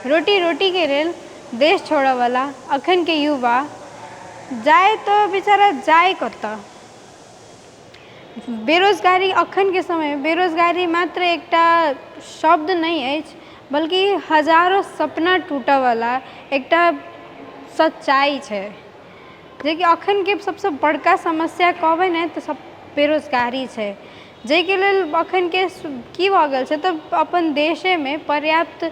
रोटी रोटीके लेल देश छोड़यवला एखनके युवा जाय तऽ बेचारा जाय कतय? बेरोजगारी एखनके समयमे बेरोजगारी मात्र एकटा शब्द नहि अछि, बल्कि हजारो सपना टूटयवला एकटा सच्चाइ छै, जेकि एखनके सभसँ बड़का समस्या कहबै ने तऽ बेरोजगारी छै, जाहिके लेल एखनके की भऽ गेल छै तऽ अपन देशेमे पर्याप्त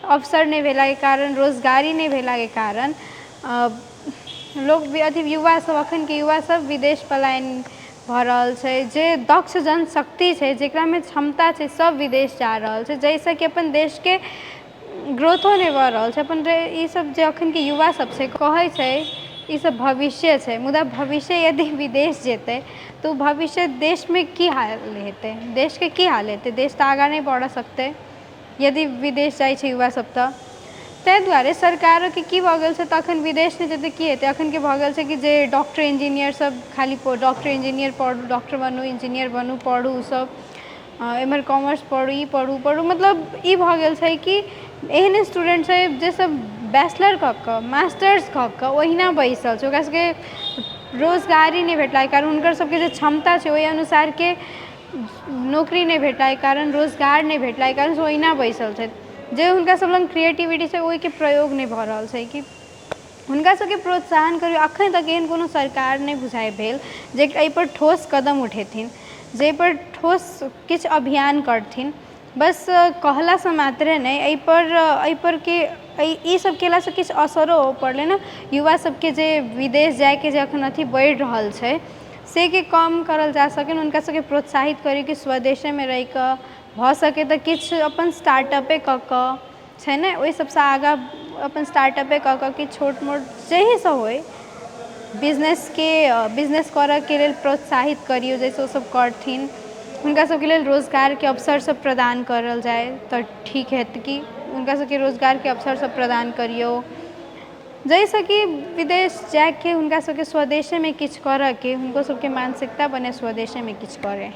अवसर नहि भेलाके कारण, रोजगारी नहि भेलाके कारण लोक अथी युवासभ, एखनके युवासभ विदेश पलायन भऽ रहल छै। जे दक्ष जनशक्ति छै, जकरामे क्षमता छै, सभ विदेश जा रहल छै, जाहिसँ कि अपन देशके ग्रोथो नहि भऽ रहल छै। अपन ईसभ जे एखनके युवासभ छै, कहै छै ईसभ भविष्य छै, मुदा भविष्य यदि विदेश जेतै तऽ ओ भविष्य देशमे की हाल हेतै, देशके की हाल हेतै? देश तऽ आगाँ नहि बढ़ऽ सकतै यदि विदेश जाइ छै युवासभ। तऽ ताहि दुआरे सरकारोके की भऽ गेल छै तऽ एखन विदेश नहि जेतै, की हेतै? एखनके भऽ गेल छै कि जे डॉक्टर इंजीनियर सब खाली डॉक्टर इंजीनियर पढ़ू, डॉक्टर बनू, इंजीनियर बनू, पढ़ू ओसभ, एम्हर कॉमर्स पढ़ू, ई पढ़ू, ओ पढ़ू। मतलब ई भऽ गेल छै कि एहन स्टूडेंट छै जे सब बैचलर कऽ कऽ, मास्टर्स कऽ कऽ ओहिना बैसल छै। ओकरा सबके रोजगारी नहि भेटलाके कारण, हुनकर सबके जे क्षमता छै ओहि अनुसारके नौकरी नहि भेटलाके कारण, रोजगार नहि भेटलाके कारण ओहिना बैसल छथि। जे हुनका सब लग क्रिएटिविटी छै, ओहिके प्रयोग नहि भऽ रहल छै कि हुनका सबके प्रोत्साहन करियौ। एखन तक एहन कोनो सरकार नहि बुझाइ भेल जे एहिपर ठोस कदम उठेथिन, जाहिपर ठोस किछु अभियान करथिन। बस कहलासँ मात्रे नहि, एहिपर कि ईसब केलासँ किछु असरो पड़लै ने युवा सबके, जे विदेश जाइके जे एखन अथी बढ़ि रहल छै से के कम करल जा सकै। हुनका सबके प्रोत्साहित करी कि स्वदेशेमे रहिकऽ भऽ सकै तऽ किछु अपन स्टार्टअपे कऽ कऽ छै ने, ओहि सबसँ आगाँ अपन स्टार्टअपे कऽ कऽ किछु छोट मोट जाहिसँ होइ बिजनेसके, बिजनेस करऽके लेल प्रोत्साहित करियौ, जाहिसँ ओसब करथिन। हुनका सबके लेल रोजगारके अवसर सब प्रदान करल जाय तऽ ठीक हैत कि हुनका सबके रोजगारके अवसर सब प्रदान करियौ, जाहिसँ कि विदेश जाइके हुनका सबके स्वदेशेमे किछु करऽके हुनको सबके मानसिकता बनै, स्वदेशेमे किछु करै।